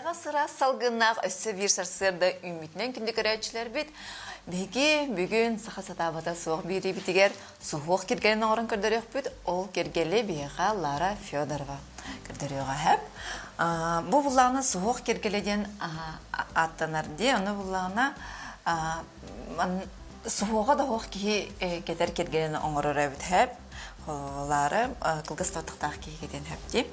Сайаҕас ыраас салгыннаах өссө биир сарсыарда үүммүтүнэн күндү көрөөччүлэрбит, биһиги бүгүн саха сатаабата суох биэриибитигэр суһуох киргэлин оҥорон көрдөрүөхпүт. Ол киргэли биһиэхэ Лара Федорова көрдөрүөҕэ сөп. Бу буллаҕына суһуох киргэлэ диэн ааттанар дии. Ону буллаҕына суһуоҕа да суох киһи кэтэр киргэлин оҥорор эбит сөп. Лара кылгас тахтаах киһи кэтэн сөп дии.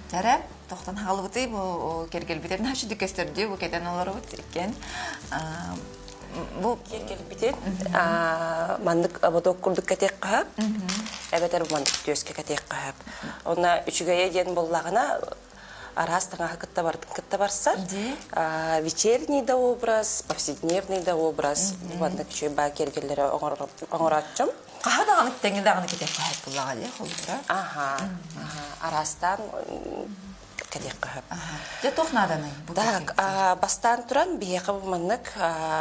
Дьэрэ, тохтон хаалыбытый бу кэргэлбитин наша көстөрдүү бу кэтэн олоробут иккен. Бу кэргэлбитин маннык ободок курдук кэтиэххэ сөп, эбэтэр маннык түөскэ кэтиэххэ сөп. Онно үчүгэйэ диэн буоллаҕына араас таҥаһы кытта бардын кытта барсар. Вечерний да образ, повседневный да образ маннык үчүгэй баа киэргэллэри оҥорооччум. Хаһа даҕаны тэҥи даҕаны кэтиэххэ сөп буоллаҕа дии холбура. Аха, араастаан кэтиэххэ сөп. Дьэ туох нааданый? Так, бастаан туран биһиэхэ бу маннык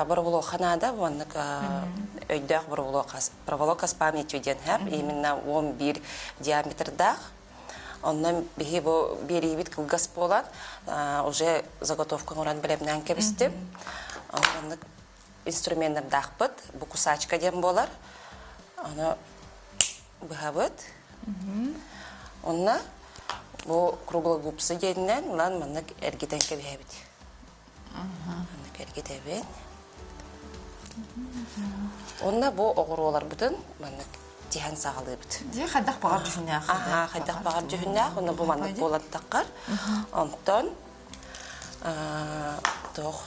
боробулуоха наада, бу маннык өйдөөх боробулуоха, проволока с памятью диэн сөп, именно 11 диаметрдаах. Онно биһи бу биэриибит кылгас буолан, уже заготовка оҥорон бэлэмнээн кэбистим. Маннык инструменнардаахпыт. Бу кусачка диэн буолар. Ону быһабыт. Онно бу круглогубцы диэнинэн ылан маннык эргитэн кэбиһэбит. Маннык эргитэбин. Онно бу оҕуруоларбытын маннык тиһэн саҕалыыбыт. Дьэ хайдах баҕар дьүһүннээх. Аха, хайдах баҕар дьүһүннээх. Онно бу маннык буолан таххар. Онтон туох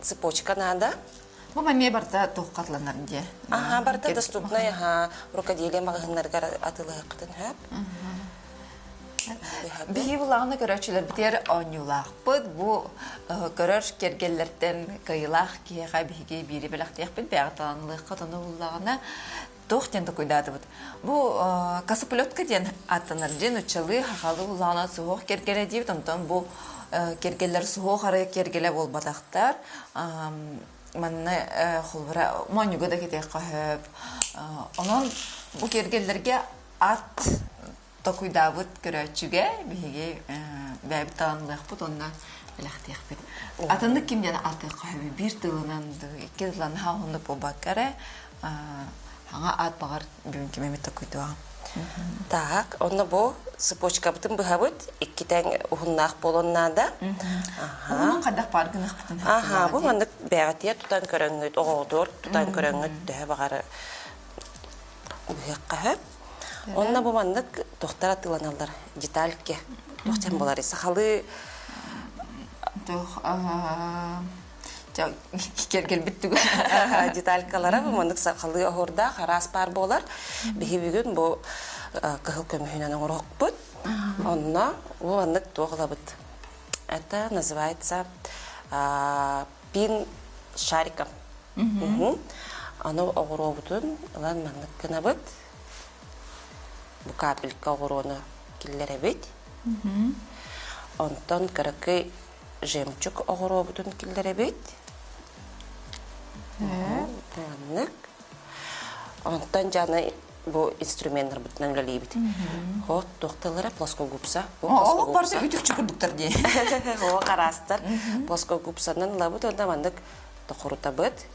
цепочка наада. Бу эмиэ барыта туоххатланар диэ. Аха, барыта доступный, аха, рукоделие маҕаһыыннарыгар атыылаһыаххытын сөп. Биһиги булаҕына көрөөччүлэрбитигэр оонньуулаахпыт. Бу көрөр кэргэллэртэн кыайыылаах киһиэхэ биһиги биири бэлэхтиэхпит, бэйэҕэ таланылыаххыт ону буллаҕына туох диэн токуйдаатыбыт. Бу косоплетка диэн ааттанар диэн нуччалыы хахалы буллаҕына суһуох кэргэлэ диибит, онтон бу кэргэллэр суһуох арай кэргэлэ буолбатахтар. Манна холобура моонньуга да кэтиэххэ сөп. Онон бу кэргэллэргэ ат токуйдаабыт көрөөччүгэ биһиги бэйэбит таланныахпыт уонна бэлэхтиэхпит. Атыннык ким диэн ааттыахха сөбүй? Биир тылынан, икки тылынан наһаа уһуннук буолбакка эрэ хаҥа аат баҕар бүгүн ким эмит токуйдуоҕа. Так, онно бу цепочкабытын быһабыт, икки тэҥ уһуннаах буолуон наада. Уһунун хайдах баар гыныахпытын Аха, бу маннык бэҕэтиэ тутан көрөҥҥүт, оҕоҕутугар тутан көрөҥҥүт төһө баҕары быһыахха сөп. Онно бу маннык тохтор атыыланаллар детальки. Туох диэн буоларый? Сахалыы Туох кэргэлбит туга деталькалара бу маннык сахалыы оһуордаах араас баар буолар. Биһи бүгүн бу кыһыл көмүһүнэн оҥоруохпут. Онно бу маннык туох ылабыт? Это называется пин шариком. Аны оҕуруобутун ылан маннык гынабыт. Бу капелька оҕуруону киллэрэбит. Онтон кыракый жемчуг оҕуруобутун киллэрэбит. Маннык. Онтон дьаны бу инструменнарбытынан үлэлиибит. Хот туохталара плоскогубца. Ол барыта үтүкчү курдуктар дии. О хараастар плоскогубцанан ылабыт уонна маннык тохурутабыт.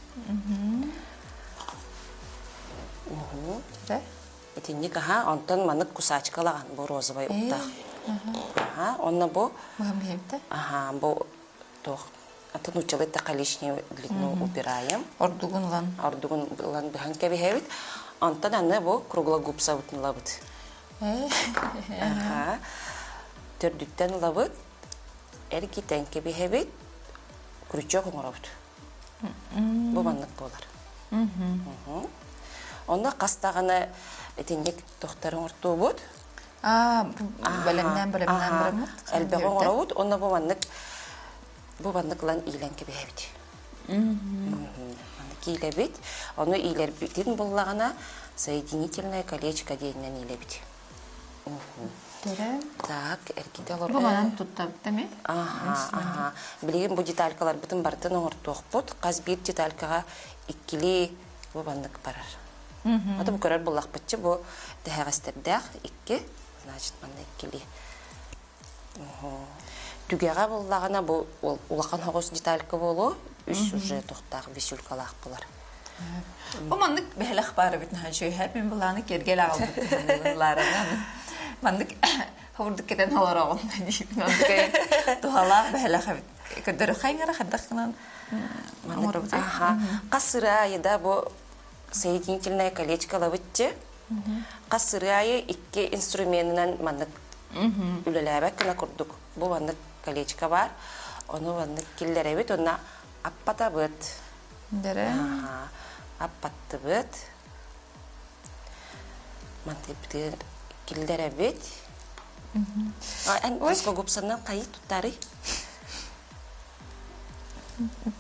Итинник аха, онтон маннык кусачкалаҕан бу розовай уктаах. Аха, онно бу Аха, бу туох атын нууччалыы эттэххэ лишнюю длину убираем. Ордугун ылан. Ордугун ылан быһан кэбиһэбит. Онтон аны бу круглогубцабытын ылабыт. Аха. Төрдүттэн ылабыт. Эргитэн кэбиһэбит. Крючок оҥоробут. Бу маннык буолар. Онно хас даҕаны итинник тохтор оҥортуубут. Бэлэмнээн бэлэмнээн бараммыт. Элбэҕи оҥоробут. Онно бу маннык бу маннык ылан иилэн кэбиһэбит. Маннык иилэбит. Ону иилэрбитин буллаҕына соединительное колечко диэнинэн иилэбит. Так, эргитэ олорор. Бу манан туттабыт эми? Аха, аха. Билигин бу деталькаларбытын барытын оҥортуохпут. Хас биир деталькаҕа иккилии бу маннык барар. Аты бу көрөр буллахпытчы бу тэһэҕэстэрдээх икки, значит манна иккилии. Түгэҕэ буллаҕына бу улахан соҕус деталька буолуо, үс уже тохтаах висюлькалаах булар. Бу маннык бэһэлэх баар эбит наһаа үчүгэй. Мин былааны киэргэл аҕалбыт лаарынан. Маннык хобурдук кэтэн олороҕун диибин. Онтукай туһалаах бэһэлэх эбит. Көрдөрө хайҥара хайдах гынан оҥоробут. Аха. Хас сыры аайы да бу соединительное колечко ылабытчы. Хас сыры аайы икки инструменынан маннык үлэлээбэт гына курдук бу маннык колечко баар. Ону маннык киллэрэбит уонна аппатабыт. Дэрэ. Аппаттыбыт. Мантыйбытыгар киллэрэбит. Эн плоскогубцанан хайы туттарый?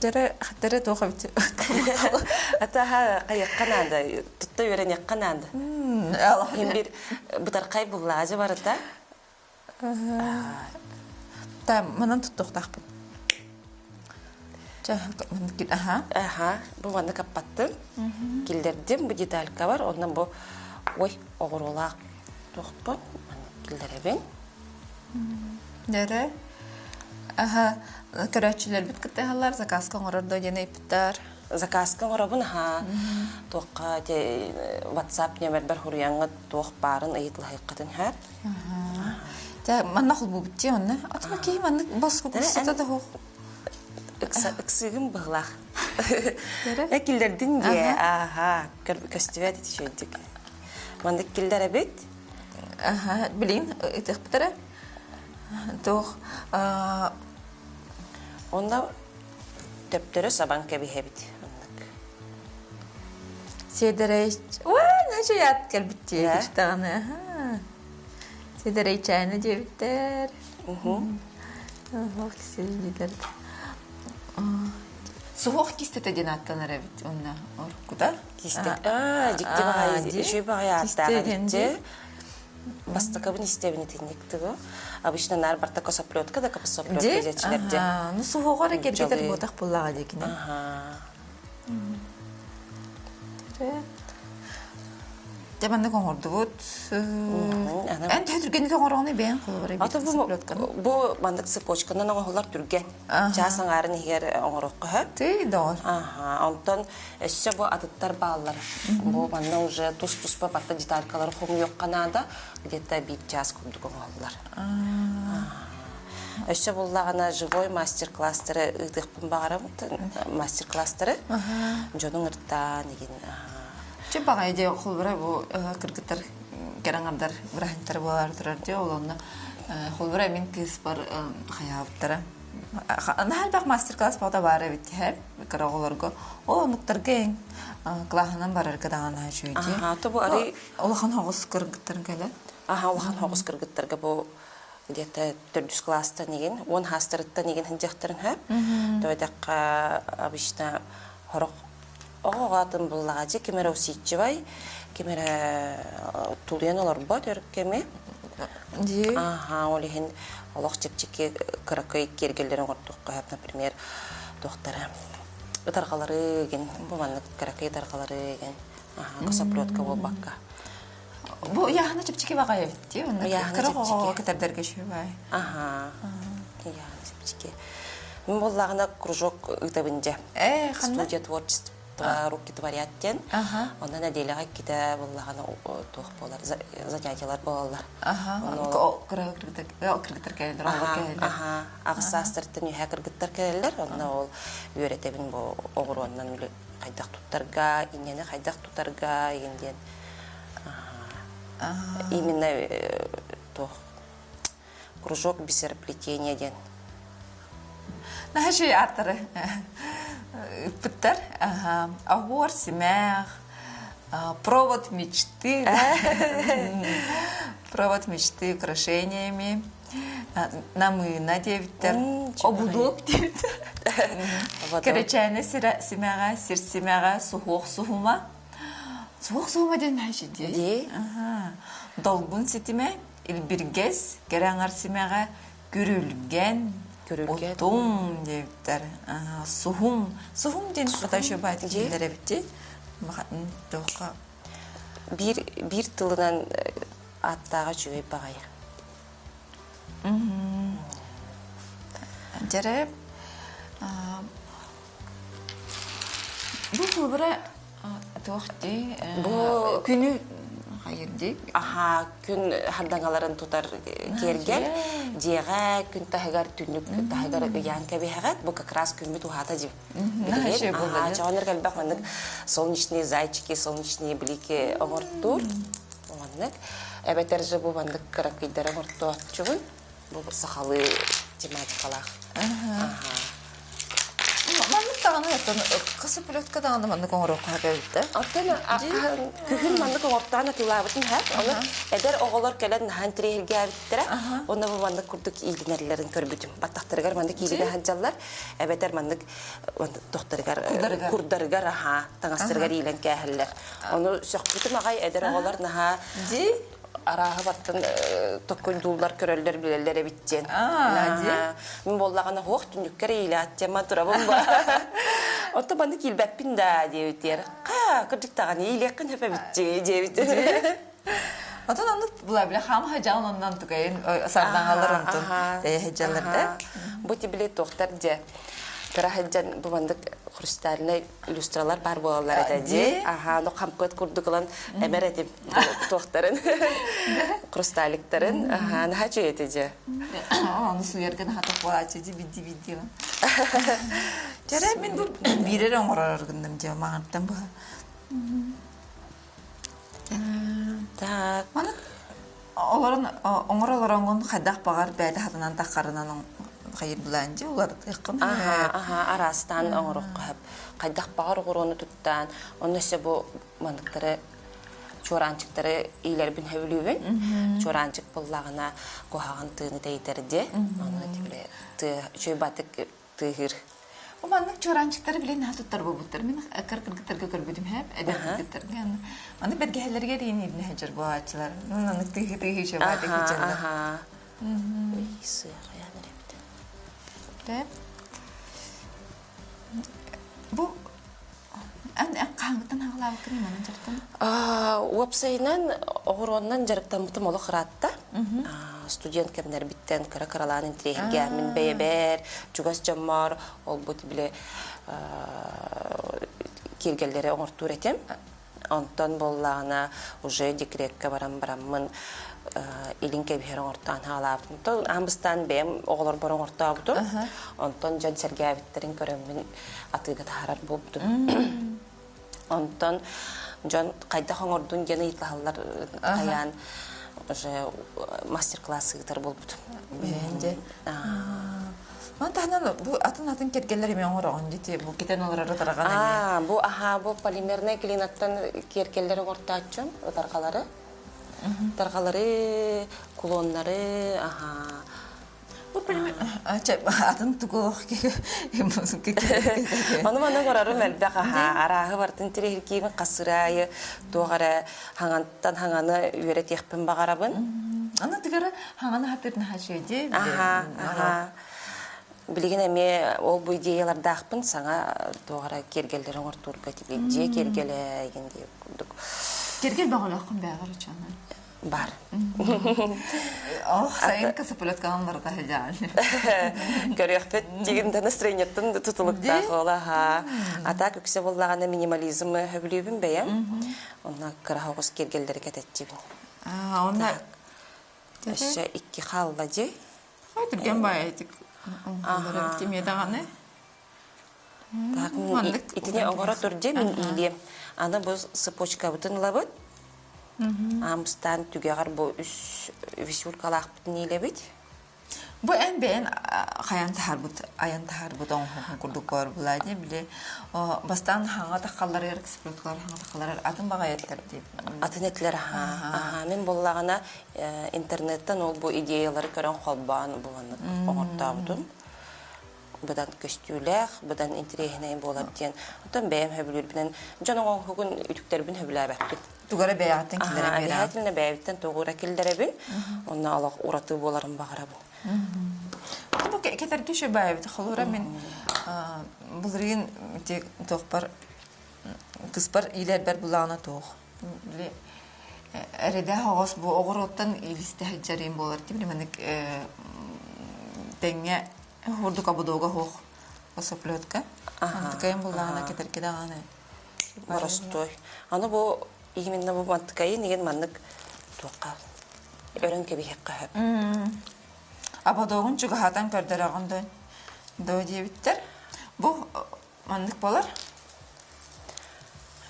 Дэрэ, хаттары туох эбит? Атаха хайыахха наада, тутта үөрэниэххэ наада. Иһин бир бытархай буллаажа барыта. Та манан туттуохтаахпын. Чэ, аха. Аха, бу манна каппаттым. Киллэрдим, бу деталька бар, онно бу ой, оҕуруолаах туохпун манна киллэрэбин. Дэрэ. Аха, көрөөччүлэрбит кыттыһаллар, заказка оҥорор доо диэн ыйыппыттар. Заказка оҥоробун, аха. Туохха те WhatsApp нөмербэр хуруйаҥҥыт туох баарын ыйыталаһыаххытын сөп. Дьэ, манна холбуубут дии онно. Атыма киһи маннык боску-бусута да суох. Ыксыгым быһылаах. Э киллэрдин дии. Ааха, көстүбэт ити үчүгэйдик. Маннык киллэрэбит. Аха, билигин ытыахпыт Туох Онно төптөрү сабан кэбиһэбит. Маннык. Сиэдэрэй Уа, наһаа кэлбит дии даҕаны. Аха. Сиэдэрэйчээнэ диэбиттэр. Оһох сиэдэрдэр. Суһуох кистэтэ диэн ааттанар эбит уонна уруккута. Кистэ. Аа, дьикти баҕайы, үчүгэй баҕайы ааттаах эбит. Бастакыбын истэбин итинник тыгы. Обычно наар барта косоплетка да косоплетка дьэчилэр дьэ. Ну суһуоҕар кэргэтэр буотах буллаҕа диэкини. Дьэ маннык оҥордубут. Эн төһө түргэнник оҥороҕуный бэйэҥ холобура Бу маннык цепочканан оҥоһуллар түргэн. Чаас аҥаарын иһигэр оҥоруохха сөп. Тый доҕор. Аха, онтон өссө бу атыттар бааллар. Бу манна уже тус-туспа барта деталькалары хомуйуохха наада. Где-то биир чаас курдук оҥоһуллар. Өссө буллаҕына живой мастер-класстары ыытыахпын баҕарабын. Мастер-класстары дьонуҥ ыртаан игин Чэ баҕайы дьэ холобура бу кыргыттар кэрэҥардар быраһынтар буолар турар дьэ ол онно холобура мин кыыспар хайаабыттара наһаа элбэх мастер-класс баҕата баар эбит һэ кыра оҕолорго ол оннуктарга эн кылааһынан барарга даҕаны үчүгэй дии бу арый улахан оҕус кыргыттарын кэлэн аха улахан оҕус кыргыттарга бу где-то төрдүс класстан игин уон хаастарыттан игин сылдьыахтарын сөп тоҕо обычно Сорох оҕо атын буллаҕа дьэ ким эрэ усидчивай, ким эрэ тулуйан олорбот өр кэми. Дии. Аха, ол иһин олох чэпчэки кыракый киэргэллэри оҥордоххо сөп, например, туохтара ытарҕалары игин, бу маннык кыракый ытарҕалары игин, аха, косоплетка буолбакка. Бу ыйааһына чэпчэки баҕайы эбит дии, онно Ыйааһына кыра оҕоҕо чэпчэки. кэтэрдэргэ үчүгэй. Аха, ыйааһына чэпчэки. Мин буоллаҕына кружок ыытабын дьэ. Ээ, ханна? Студия творчества руки творят диэн. Аха. Онно нэдиэлэҕэ иккитэ буоллаҕына туох буолар занятиелар буолаллар. Аха. Онно Кыра кыргыттар кэлэллэр, оҕолор кэлэллэр. Аха. Аҕыс саастарыттан үөһээ кыргыттар кэлэллэр. Онно ол үөрэтэбин бу оҕуруоннан хайдах туттарга, инньэни хайдах тутарга игин диэн. Именно туох кружок бисероплетения диэн. Наһаа үчүгэй ааттары ыппыттар. Оһуор симэх, провод мечты, провод мечты украшениями, намыына диэбиттэр, обудуок диэбиттэр. Кэрэчээнэ симэҕэ, сир симэҕэ, суһуох суһума. Суһуох суһума диэн наһаа үчүгэй. Долгун ситимэ, Илбиргэс, кэрэ аҥар симэҕэ, күрүлгэн, Күрүлгэн. утум диэбиттэр. Суһум. Суһум диэн хата еще баайдык иһиллэр эбит дии. Туохха Биир биир тылынан ааттааҕа үчүгэй баҕайы. Дьэрэ бу холобура туох дии Бу күнү хайыр дии аха күн хардаҥаларын тутар киэргэл дьиэҕэ күн таһыгар түннүк таһыгар ыйаан кэбиһэҕит бу как раз күммүт уһаата дии билигин аха чоҕонор элбэх маннык солнечные зайчики солнечные блики оҥортуур маннык эбэтэр же бу маннык кыракыйдары оҥортооччугун Бу сахалыы тематикалаах. Маннык даҕаны оттон косоплетка даҕаны маннык оҥоруохха эбит да. Оттон күһүн маннык оҥортоон атыылаабытым һэ. Ону эдэр оҕолор кэлэн наһаа интириэһиргээбиттэрэ. Онно бу маннык курдук иилинэллэрин көрбүтүм. Баттахтарыгар маннык иилинэ сылдьаллар. Эбэтэр маннык тохтарыгар курдарыгар аһаа таҥастарыгар иилэн кээһэллэр. Ону сөхпүтүм аҕай эдэр оҕолор наһаа арааһы баттан токкуйдууллар, көрөллөр, билэллэр эбит диэн. Мин буоллаҕына суох түннүккэр иилэат диэн турабын ба. Онто маннык киирбэппин да диэбитигэр, ха, кырдьык даҕаны иилиэххин сөп эбит диэбит. Отон оннук була биле хаама хажаан оннан тукайын сардаҥалар онтон тэйэ хажаллар да. Бу тибили туохтар дьэ кыра сылдьан бу маннык хрустальнай люстралар баар буолаллар этэ дии. Аха, ну хампыат курдук ылан эмэр этим туохтарын, хрусталиктарын. Аха, наһаа үчүгэй этэ дьэ. Ону суйарга наһаа тохуааччы дии бидди-бидди. Чэрэ мин бу биирэр оҥорор гынным дии маҥантан быһа. Так. Маны олорон оҥоро олороҥҥун хайдах баҕар бэйэтэ хатанан таххарынан хайыр былаан дии уларытыаххын Аха, аха, араастаан оҥоруохха сөп. Хайдах баҕар оҕуруону туттаан, онно өссө бу манныктары чуораанчыктары иилэрбин сөбүлүүбүн. Чуораанчык буоллаҕына куһаҕан тыыны тэйитэр диэ. Ону тибиле тыа үчүгэй батык тыаһыыр. Бу маннык чуораанчыктары билэн наһаа туттар буолбуттар. Мин кыр кыргыттарга көрбүтүм хэп, эдэр кыргыттарга. Аны бэргэһэлэригэр иин иирнэ сылдьар буолааччылар. Маннык тыыһы-тыыһы чуораанчык сылдьаллар. Аха, сыахайан эрэбит. Бу Эн хаһааҥҥыттан аҕалаабыккыный манан дьарыктан? Уопсайынан оҕуруоннан дьарыктаммытым олох ыраатта. Студент кэмнэрбиттэн кыра-кыралаан интириэһиргээммин бэйэбэр, чугас дьоммор олбут били киэргэллэри оҥортуур этим. Онтон буоллаҕына уже декреккэ баран бараммын илин кэбиһэр оҥортоон хаалаабытым. Онтон аан бастаан бэйэм оҕолорбор оҥортообутум. Онтон дьон сэргээбиттэрин көрөммүн атыыга таһаарар буолбутум. Онтон дьон хайдах оҥордун диэн ыйыталаһаллар хайаан уже мастер-класс ыытар буолбутум. Бэйэн Ман таһынан бу атын-атын кэргэллэр эмиэ оҥороҕун дии бу китен олорор ытарҕан эмиэ. Бу аһаа бу полимернай клинаттан киэргэллэри оҥортооччум ытарҕалары. Ытарҕалары, кулоннары, аһаа Бу атын тугу Ону маны оҥорорум элбэх аһаа. Арааһы барытын тириһиргиибин хасыраайы туох эрэ хаҥантан хаҥаны үөрэтиэхпин баҕарабын. Аны тыгары хаҥаны хатыр наһаа үчүгэй Аһаа, аһаа. Билигин эмиэ ол бу идеялардаахпын саҥа туох эрэ киэргэллэри оҥортуурга типа дьиэ киэргэлэ игин диye курдук. Киэргэл бөҕөлөөххүн бээҕэр учуонан. Бар. Ох, сайын косоплетканан барыта сылдьаҕын. Көрүөхпүт дигин настроениеттан тутулуктаах ола аха. А так үксэ буоллаҕына минимализм сөбүлүүбүн бэйэм. Онно кыра оҕус киэргэллэри кэтэччибин. Аа, онно Өссө икки хаалла дии. Түргэн баайытык оҥоһуллар эбит эмиэ даҕаны. Так, итини оҥоро тур дии мин иилиэм. Аны бу цепочкабытын ылабыт. Аамыстаан түгэҕэр бу үс висюлькалаахпытын иилэбит. Бу эн бэйэн хайан таһаарбыт, айан таһаарбыт оҥоһугун курдук бар булаа дии били бастаан хаҥа таххалларыгар экспертлар хаҥа таххалларыгар атын баҕайы этилэр дии. Атын этилэр аһаа. Мин буоллаҕына интернеттэн ол бу идеялары көрөн холбоон бу маннык оҥортообутум. Быдан көстүүлээх, быдан интэриэһинэй буолар диэн. Оттон бэйэм сөбүлүүрбүнэн дьон оҥоһугун үтүктэрбин сөбүлээбэппин. Тугу эрэ бэйэҕиттэн киллэрэн биэрэҕин. Обязательно бэйэбиттэн тугу эрэ киллэрэбин. Онно олох ураты буоларын баҕарабын. Бу кэтэргэ үчүгэй Холура мин былырыын ити туохпар кыспар иилэрбэр булаана туох. Били эрэдээх оҕос бу оҕуруоттан илистэ сылдьарым буолар. Тибили маннык тэҥҥэ. Урдук ободуга хуох косоплетка. Антыкайын буллаҕына кэтэрки даҕаны. Боростуой. Аны бу именно бу мантыкайын igen маннык туохха өрөн кэбиһиэххэ сөп. Ободугун чугаһатан көрдөрөҕүн доо доо диэбиттэр. Бу маннык болар.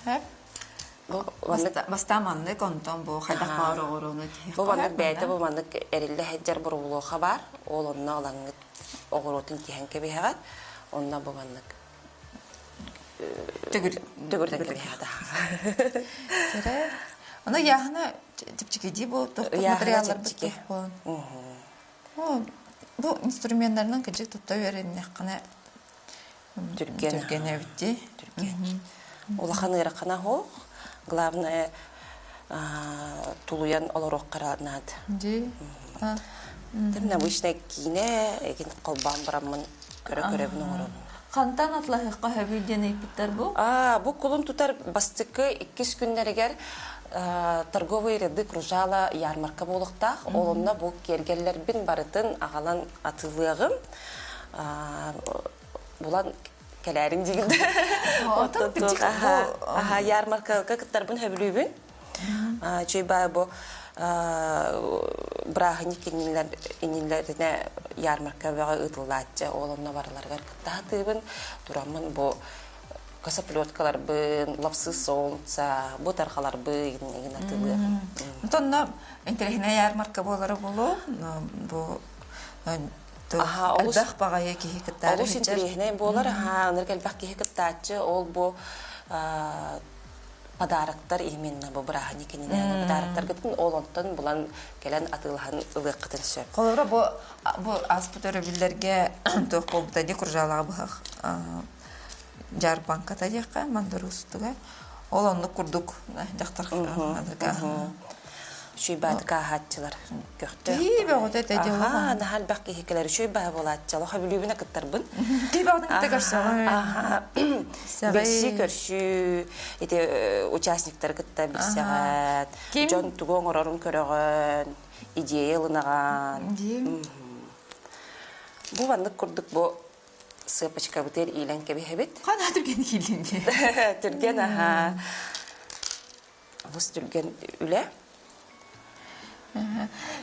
Хөп. Бу маннык Бастаан маннык, онтон бу хайдах баар оҕуруону Бу маннык бэйэтэ бу маннык эриллэ сылдьар бурулуоха баар. Ол онно ылаҥҥыт оҕуруотун тиһэн кэбиһэҕит. Онно бу маннык Төгүр төгүрдэн кэбиһэҕит. Кэрэ. Ону яһына чэпчэкидии бу туох Ыйааһына материалларбыт чэпчэки. туох Бу инструменнарынан кыдьык тутта үөрэннэххинэ Түргэн. түргэн эбит дии. Түргэн. Улахан ыарахана суох. Главное тулуйан олоруоххара наада. Дии. Тем обычно киинэ эгин холбоон бараммын көрө-көрөбүн оҥоробун. Хантан атлаһыахха сөбүй диэн ыйыппыттар бу? А, бу кулун тутар бастакы иккис күннэригэр торговые ряды кружала ярмарка буолуохтаах. Ол онно бу киэргэллэрбин барытын аҕалан атыылыаҕым. Булан кэлээрин диигин. Оттон кырдьык бу Аха, ярмаркага кыттарбын сөбүлүүбүн. Чүй баа бу бырааһынньык иннилэринэ ярмарка бөҕө ыытыллааччы. Ол онно барыларыгар кытта сатыыбын. Тураммын бу косоплеткаларбын, лапсы солнца, бу тархаларбын игин атыылыаҕым. Онно интэриэһинэй ярмарка буолара буолуо. Бу Аха, олус элбэх баҕайы киһи кыттаары олус сылдьар. интэриэһинэй буолар. Аха, ынырык элбэх киһи кыттааччы. Ол бу подароктар именно бу бырааһынньык иннинээҕи подароктаргытын ол онтон булан кэлэн атыылаһан ылыаххытын сөп. Холобура бу бу ааспыт өрөбүллэргэ туох буолбута дии куржаалаҕа быһах дьаарбаҥката диэххэ мандарустуга ол оннук курдук дьахтар Үчүй баатыка аһааччылар көхтөөх. Киһи бөҕөтө этэ дьэ Аха, наһаа элбэх киһи кэлэр. Үчүй баһа буолааччы. Олох бүлүүбүнэ кыттарбын. Киһи бөҕөтүн кытта көрсөҕүн. Аха. Билсии көрсүү ити участниктары кытта билсэҕин, дьон тугу оҥорорун көрөҕүн, идея ылынаҕын. Бу маннык курдук бу сыапочкабытыгар иилэн кэбиһэбит. Хана түргэн иилин Түргэн аха. Олус түргэн үлэ.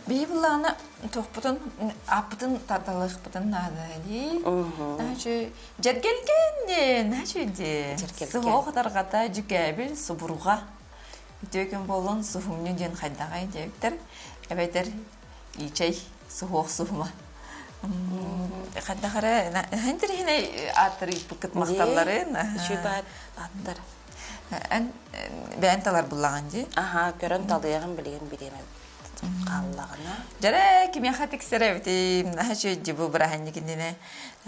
Биһи буллаҕына туохпутун ааппытын тардалыахпытын наада дии. Наһаа дьэргэлгэн диэн наһаа дии. Суһуох тарҕата дьүкээбил субурҕа. Үтүө күн буоллун суһумньу диэн хайдаҕай диэбиттэр. Эбэтэр иичэй суһуох суһума. Хайдах эрэ интэриэһинэй ааттары ыыппыккыт махталларын. Үчүгэй ааттар. Эн бэйэн талар буллаҕын дии. Аха, көрөн талыаҕым билигин бириэмэ хааллаҕына. Дьэрэ, кимиэхэ тиксэр эбитий? Наһаа үчүгэй бу бырааһынньык иннинэ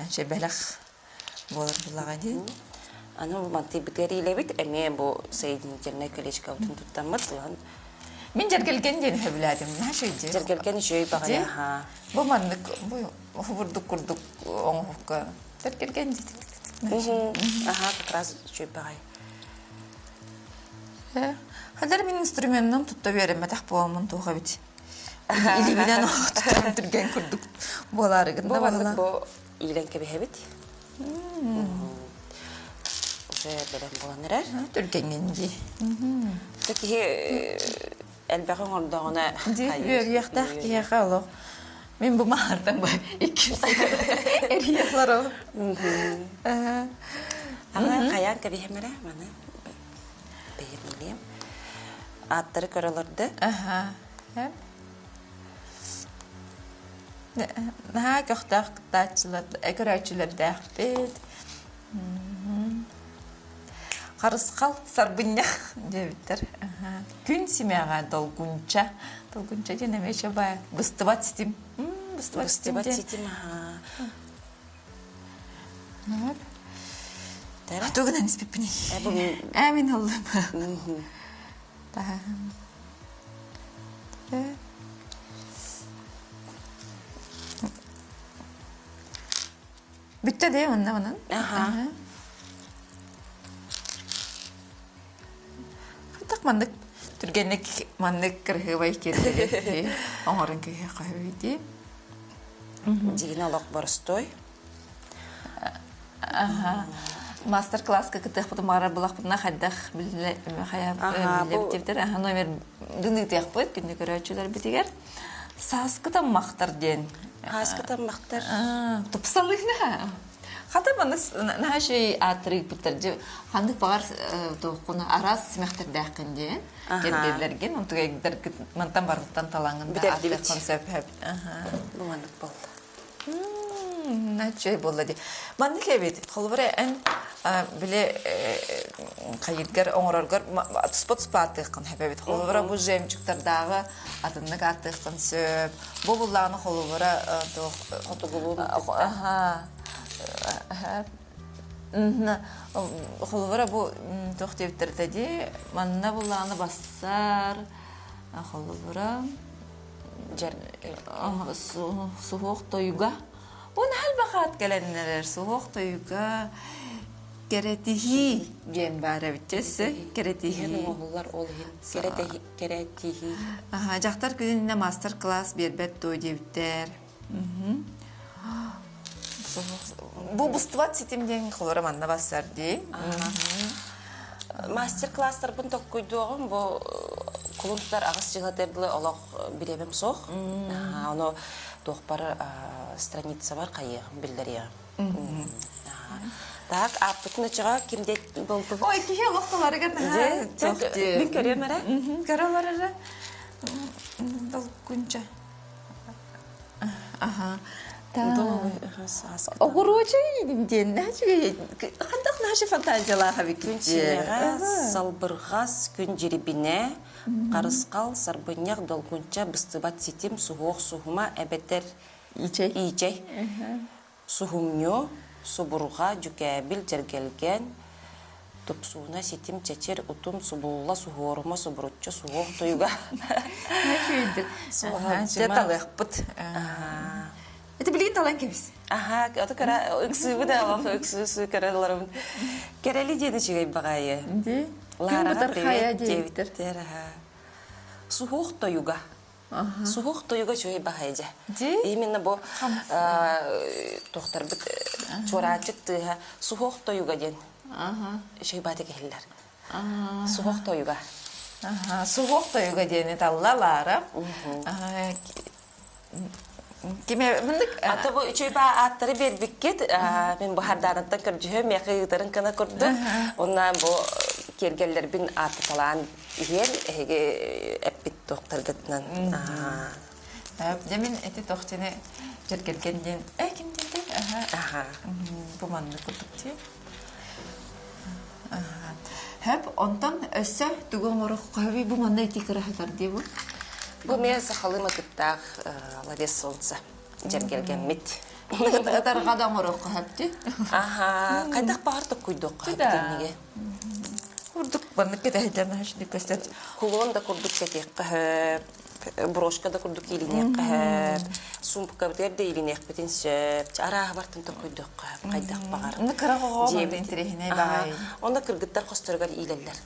үчүгэй бэлэх буолар буллаҕа дии. Аны бу мантыйбытыгар иилэбит, эмиэ бу соединительнай колечкабытын туттаммыт ылан Мин дьэргэлгэн диэн сөбүлээтим. Наһаа үчүгэй дии. Дьэргэлгэн үчүгэй баҕайы, аха. Бу маннык, бу бурдук курдук оҥоһукка дьэргэлгэн дии. Аха, как раз үчүгэй баҕайы. Хадар мин инструментынан тутта үөрэммэтэх буоламмын туох эбит. Илиибинэн тутан түргэн курдук буолаарыгын Бу маннык бу иилэн кэбиһэбит. Уже бэлэм буолан эрэр. Түргэҥҥин дии. Киһи элбэҕи оҥордоҕуна Дии үөрүйэхтээх киһиэхэ олох мин бу маһартан бу иккис эрийэ олоробун. Аны хайаан кэбиһэм эрэ маны бэйэмилиэм. Ааттары көрө олорду. Аха. Наһаа көхтөөх кыттааччылар, көрөөччүлэрдээхпит. Харысхал сарбынньах диэбиттэр. Күн симэҕэ долгунча. Долгунча диэн эмиэ баа быстыбат ситим. Быстыбат ситим Быстыбат диэн. ситим аһаа. Тугунан испиппиний? Ээ мин ыллым. Бүттэ дии онно онон. Аха. Хайдах маннык түргэнник маннык кырыһыыбай киэргэли оҥорон киһиэхэ үһүй дии. Дьигинэ олох боростуой. Аха. Мастер-класска кыттыахпытын баҕарар булахпытына хайдах биллэ хайа биллэбиттэр аха номер дыныытыахпыт күндү көрөөччүлэрбитигэр. Сааскы таммахтар диэн. Сааскы таммахтар. Тупсалыына. Хата маннык наһаа үчүгэй ааттары ыыппыттар. Дьэ ханнык баҕар туоххуна араас симэхтэрдээххин диэн кэргэллэргин онтугайдаргыт мантан барыттан талаҥын да ааттыаххын сөп. Бу маннык буолла. Үчүгэй буолла дии. Маннык эбит. Холобура эн били хайыыргар оҥороргор туспа туспа ааттыаххын сөп эбит. Холобура бу жемчугтардааҕы атыннык ааттыаххын сөп. Бу буллаҕына холобура туох хотугулуу Холобура бу туох диэбиттэр дии манна буллаҕына бассар холобура суһуох тойуга уонна элбэх аат кэлэннэрэр суһуох тойуга кэрэтиһии диэн баар эбит өссө кэрэтиһии оҥоһуллар ол иһин кэрэтиһии дьахтар күнүнэ мастер-класс биэрбэт дуо диэбиттэр Бу бустубат ситим диэн холоро манна бассар дии. Мастер-класстарбын токкуйдуоҕум бу кулун тутар аҕыс дьыла дылы олох бириэмэм суох. Ону туохпар страницабар хайыаҕым биллэриэҕим. Так, ааппытын очоҕо ким диэт болбут? Ой, киһи олох таларыгар наһаа Мин көрүөм эрэ. Көрө олор эрэ. Долгунча. Аха. Оҕуруочай диэн үчүгэй хантах наша фантазиялаах эбиккин. Күн симэҕэ, салбырҕас, күн дьирибинэ, харысхал, сарбынньах, долгунча, быстыбат ситим, суһуох суһума эбэтэр Иичэй. иичэй. Суһумньу, субурҕа, дьүкээбил, дьэргэлгэн, тупсууна, ситим, чэчир, утум, субулла, суһуорума, субуруччу, суһуох туйуга. Дьэ талыахпыт. Это билигин талан кэбис. Аха, ото кыра ыксыыбы да олох ыксыы көрөлөрүм. Кэрэли диэн үчүгэй баҕайы. Ди. Лараҕа привет диэбиттэр. Суһуох тойуга. Суһуох тойуга үчүгэй баҕайы дьэ. Именно бу туохтарбыт чуораанчык тыаһа суһуох тойуга диэн үчүгэй баатык иһиллэр. Суһуох тойуга. Суһуох тойуга диэни талла Лара. Киме мындык Ата бу үчүгэй баа ааттары биэрбиккит мин бу хардааныттан көрдьүһүөм миэхэ ыытарын кына курдук. Онна бу киэргэллэрбин ааттаталаан иһиэн эһиги эппит туохтаргытынан Дьэ мин эти тохтины дьэргэлгэн диэн э ким диэн аха бу маннык курдук дии Хөп онтон өссө тугу оҥоруохха бу манна ити кыраһытар дии бу Бу эмиэ сахалыы матыктаах ловец солнца дьэргэлгэммит. Ытарҕа да оҥоруохха хөптү. Аха, хайдах баҕар токкуйдуохха хөп итинниги. Курдук маннык кэтэһэллэр наһаа көстөр. Кулон да курдук сэтиэххэ сөп, брошка да курдук иилиниэххэ сөп, сумкабытыгар да иилиниэхпитин сөп. Арааһы бартын токкуйдуохха сөп, хайдах баҕар. Онно кыра оҕоҕо манна интэриэһинэй баҕай. Онно кыргыттар хосторугар иилэллэр.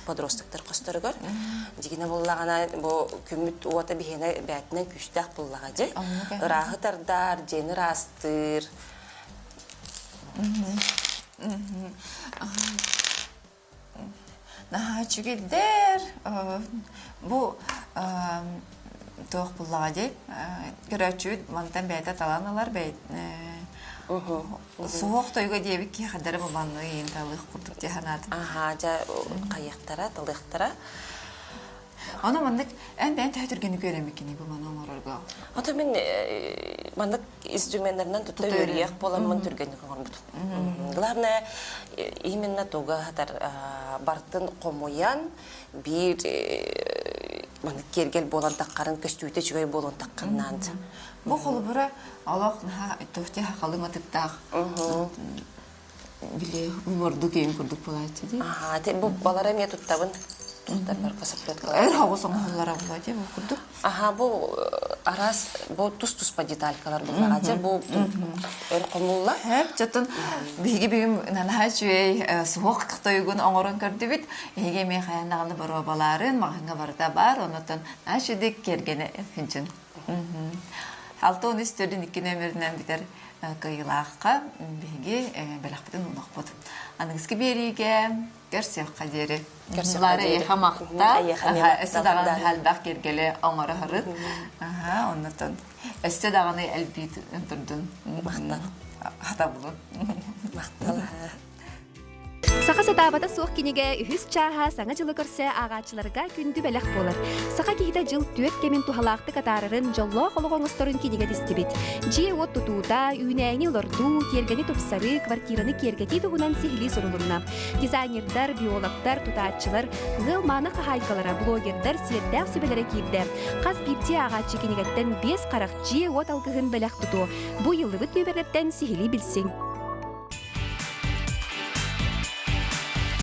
Подростоктар хосторугар. Дьигинэ буллаҕына бу күммүт уота биһиэнэ бээтинэн күүстээх буллаҕа дьэ. Ырааһы тардар, дьиэни ыраастыыр. Наһаа үчүгэйдэр. Бу туох буллаҕа дии көрөөччүбүт мантан бэйэтэ талан ылар суһуох тойуга диэбит киһи хадары бу манны иин талыах курдук дии санаатым. Аһаа, дьэ хайыахтара, талыахтара. Ону маннык эн бэйэн төһө түргэнник үөрэммиккиний бу маны оҥорорго? Ото мин маннык инструменнарынан тутта үөрүйэх буоламмын түргэнник оҥорбутум. Главное, именно туга хатар бартын хомуйан биир маннык киэргэл буолан таххарын көстүүтэ үчүгэй буолан тахханнаан. Бу холобура олох наһаа туохте хахалыҥ атыктаах били уҥуордук иин курдук буолааччы дии. Аха, бу балара эмиэ туттабын. Туттар барга саплеткалар. Эр хоҕус оҥоһуллара буолуо дии бу курдук. Аха, бу араас бу тус-туспа деталькалар буллаҕа дьэ бу өр хомулла. Хөп, чотун биһиги бүгүн наһаа үчүгэй суһуох тойугун оҥорон көрдүбүт. Эһиги эмиэ хайаан даҕаны боруобалаарын, маҕаһыҥҥа барыта баар, онотон наһаа үчүгэй киэргэнэ хынчын. 63 төрдүн икки нөмеринэн бүтэр. Кыайыылаахха биһиги бэлэхпитин уунуохпут. Аныгыскы биэриигэ көрсүөххэ диэри. Көрсүөххэ Лара диэри. эйиэхэ махтал. Эйиэхэ эмиэ Өссө махтал. даҕаны элбэх киэргэли оҥоро сырыт. Оннуттан өссө даҕаны элбии турдун. Махтал. Хатабылын. Махтал. Саха сатаабата суох кинигэ үһүс чааһа Саҥа дьылы көрсө ааҕааччыларга күндү бэлэх буолар. Саха киһитэ дьыл түөрт кэмин туһалаахтык атаарарын, дьоллоох олох оҥосторун кинигэ тистибит. Дьиэ-уот тутуута, үүнээйини олордуу, тиэргэни тупсарыы, квартираны киэргэтии туһунан сиһилии сурулунна. Дизайнердар, биологтар, тутааччылар, ыал мааны хаһаайкалара, блогердар сиэрдээх сүбэлэрэ киирдэ. Хас биирдии ааҕааччы кинигэттэн биэс харах дьиэ-уот алгыһын бэлэх тутуо. Бу ыйыллыбыт нүөмэрдэртэн сиһилии билсиҥ.